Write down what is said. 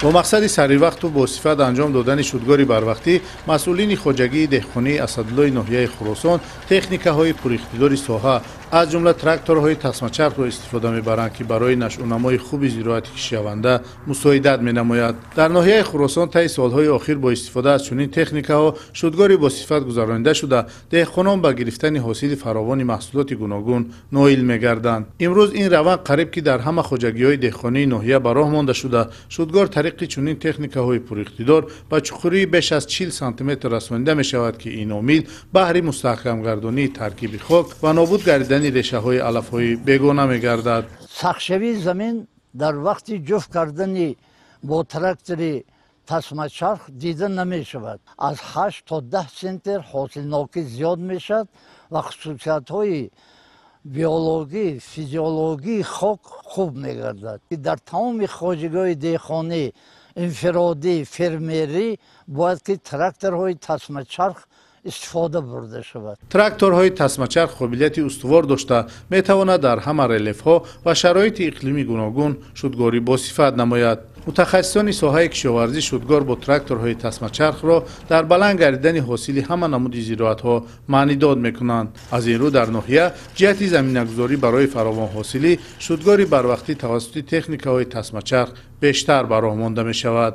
Бо мақсади саривақту босифат анҷом додани шудгори барвақтӣ, масъулини хоҷагии деҳқонии Асадуллои ноҳияи Хуросон техникаҳои пуриқтидори соҳа, аз ҷумла тракторҳои тасмачархро истифода мебаранд, ки барои нашъунамои хуби зироати киштшаванда мусоидат менамояд. Дар ноҳияи Хуросон таи солҳои охир бо истифода аз чунин техникаҳо шудгори босифат гузаронида шуда, деҳқонон ба гирифтани ҳосили фаровони маҳсулоти гуногун ноил мегарданд. Имрӯз ин раванд қариб ки дар ҳама хоҷагиҳои деҳқонии ноҳия ба роҳ монда шуда, шудгор тариқи чунин техникаҳои пуриқтидор ба чуқурии беш аз 40 сантиметр расонида мешавад, ки ин омил баҳри мустаҳкамгардонии таркиби хок ва нобуд гардидани решаҳои алафҳои бегона мегардад. Сахтшавии замин дар вақти ҷуфт кардани бо трактори тасмачарх дида намешавад. Аз 8 то 10 центнер ҳосилнокӣ зиёд мешавад ва хусусиятҳои биологӣ, физиологии хок хуб мегардад. Дар тамоми хоҷагиҳои деҳқонӣ, инфиродӣ, фермерӣ бояд ки тракторҳои тасмачарх истифода бурда шавад. Тракторҳои тасмачарх қобилияти устувор дошта, метавонад дар ҳама релефҳо ва шароити иқлими гуногун шудгорӣ босифат намояд. Мутахассисони соҳаи кишоварзӣ шудгор бо тракторҳои тасмачархро дар баланд гардидани ҳосили ҳама намуди зироатҳо маънидод мекунанд. Аз ин рӯ дар ноҳия ҷиҳати заминагузорӣ барои фаровонҳосилӣ шудгори барвақтӣ тавассути техникаҳои тасмачарх бештар ба роҳ монда мешавад.